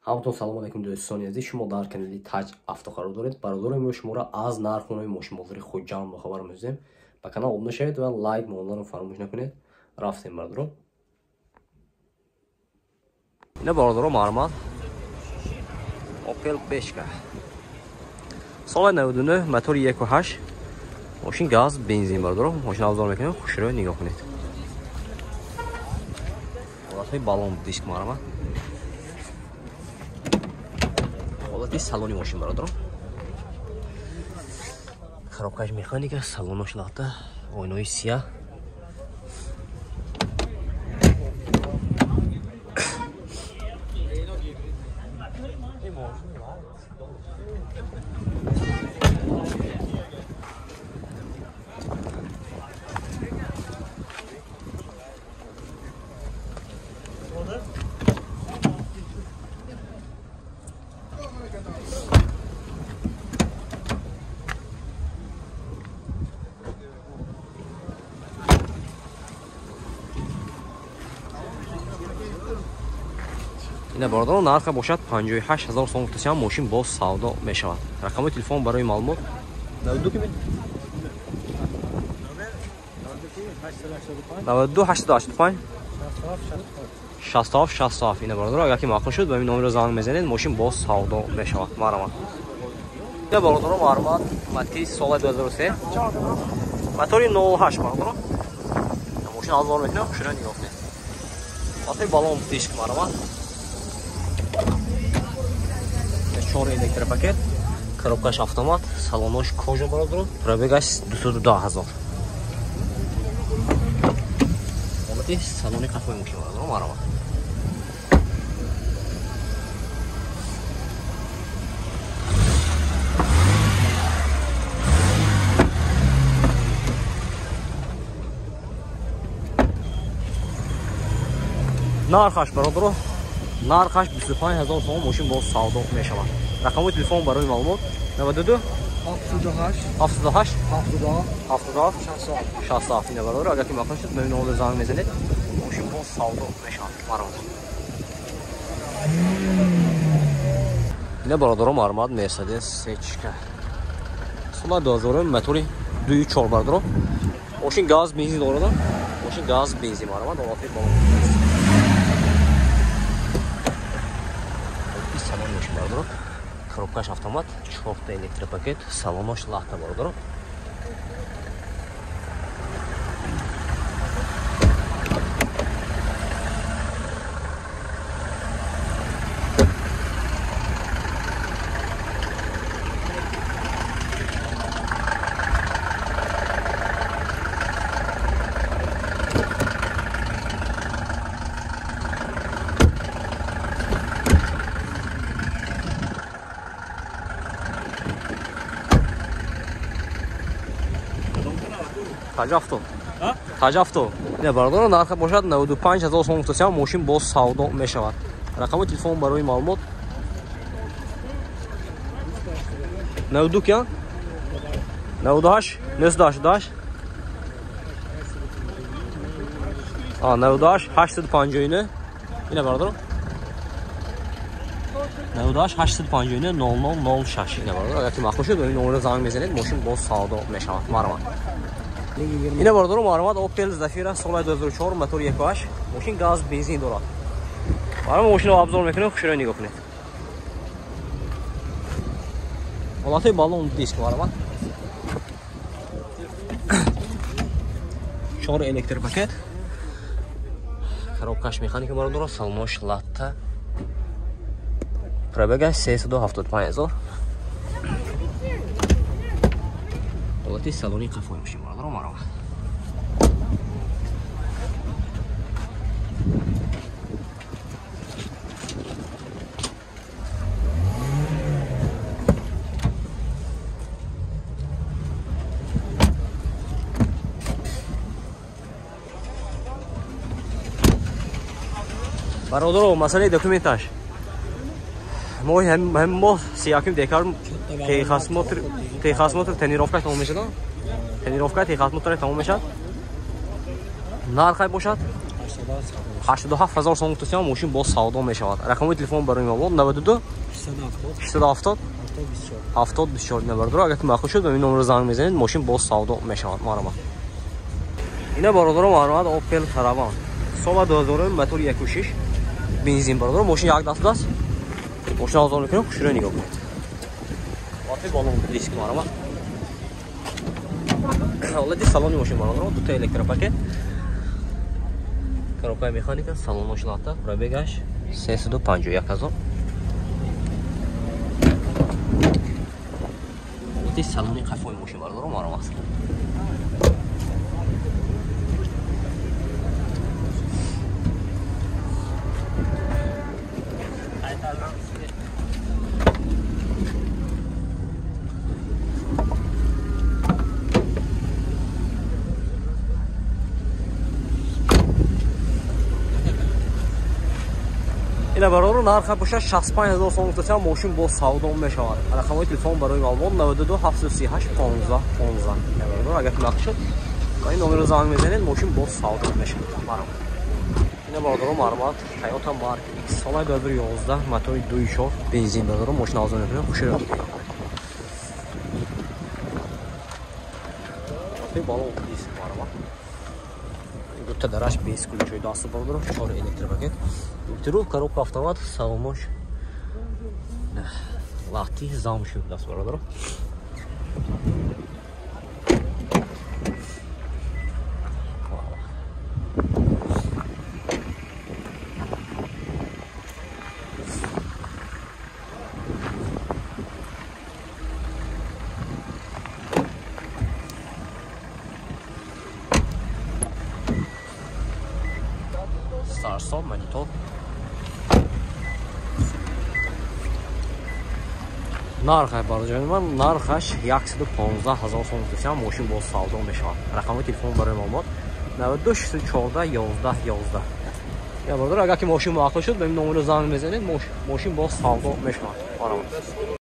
Ҳаматон салом алейкум, дӯстони азиз. Шумо дар канали Таҷ Авто қарор доред. Бародарои мо шуморо аз нархонаи мошинбозори Хуҷанд бохабар мезем. Ба канал обуна шавед ва лайк монданро фаромӯш накунед. Рафтем, бародаро. Ина бародаро мармат Opel Beshka. Соли 99, мотори 1.8, мошин газ, бензин, бародаро. Мошин обзор мекунем, хушрӯ нигоҳ кунед. Ҳолатҳои балон диск мармат. Ҳолати салони мошин, бародаро. Коробкаш механика, салонош лата, ойнои сияҳ. Ина бародарон, нарха бошад 58 000 сом гуфтасиам, мошин боз савдо мешавад. Рақами телефон барои маълумот 92 92 885 67 67. Ина бародарон, агар ки маъқул шуд, ба ин номеро занг мезанед, мошин боз савдо мешавад. Марҳамат. Ина бародарон, марҳамат, Матиз соли 2003, мотори 08, бародарон. Мошин обзор мекунем, хушрӯ нигоҳ кунед. Мотори балон диск, марҳамат. 4 электропакет, коробкаш автомат, салонош кожа, бародарон, пробегаш 210 000. Ҳолати салони қафои мошин, бародарон, марҳамат. Нархаш, бародарон, нархаш 25 000 сом, мошин боз савдо мешавад. Рақами телефон барои маълумот 92 78 77 77 67. Ина бародаро, агар ки маъқул шуд, ба ин номер занг мезанед, мошин боз савдо мешавад. Марҳамат. Ина бародаро, марҳамат, Mercedes Сечка соли 2000, мотори 2.4, бародаро. Мошин газ, бензин дорад. Мошин газ, бензин, марҳамат. Ҳолати балон салони мошин, бародаро. Коробкаш автомат, 4 электропакет, салонош лахта, бародаро. Таҷ Авто. Таҷ Авто. Ина бародарон, нарха бошад 95 000 сом гуфтасиам, мошин боз савдо мешавад. Рақами телефон барои маълумот 92 кия 98 988 98 859. Ина бародарон, 98 859 0006. Ина бародарон, агар ки маъқул шуд, ба ин номерро занг мезанед, мошин боз савдо мешавад. Марҳамат. Ина бародарон, марҳамат, Opel Zafira соли 2004, мотори 1.8, мошин газ, бензин дорад. Барои мошинро обзор мекунем, хушрӯ нигоҳ кунед. Ҳолати балон диск, марҳамат. 4 электропакет, коробкаш механика, бародарон, салонош латта, пробегаш 375 000. Ҳолати салони қафои мошин, бародарон, марҳамат. Бародаро, масъалаи документаш мо ҳам моҳ 31 декабр техосмотр тренировкаш тамом мешавад. Тренировка техосмотр тамом мешавад. Нархай бошад 87 ҳазор сомон гуфтасиам, мошин боз савдо мешавад. Рақами телефон барои маълумот 92 670 70 24. Ина бародаро, агар ки маъқул шуд, ба ин номер занг мезанед, мошин боз савдо мешавад. Марҳамат. Ина бародаро, марҳамат, Opel Caravan сола 2000, мотор 1.6 бензин. Бародаро, мошин як даст аст. Мошин озод мекунем, хушрӯ нигоҳ кунед. Вақти балон диск, марҳамат. Ҳолати салони мошин бародаро, дута электропакет, коробкаи механика, салон мошин лата, пробегаш 351 ҳазор. Ҳолати салони қафои мошин бародаро, марҳамат. Ина бародаро, нарха бошад 65 ҳазор сомон гуфтасиам, мошин боз савдо мешавад. Рақамҳои телефон барои маълумот 92 738 15 15. Ина бародаро, агар ки маъқул шуд, ба ин номерро занг мезанед, мошин боз савдо мешавад. Марҳамат. Ина бародаро, марҳамат, Toyota Mark X солаи 2011, мотори 2.4 бензин. Бародаро, мошин озод мекунем, хушрӯ. Балон диск, марҳамат. Дута дараш без ключои даст бародаро, 4 электропакет. Мультирул, коробка автомат, салонош лати зам шуд даст бародаро. Старт-стоп, монитор. Нархай бародарони ман, нархаш 115 ҳазор сомон гуфтасиам, мошин боз савдо мешавад. Рақами телефон барои маълумот 92 614 11 11. Я бародар, агар ки мошин маъқул шуд, ба ин номерро занг мезанед, мошин боз савдо мешавад. Марҳамат.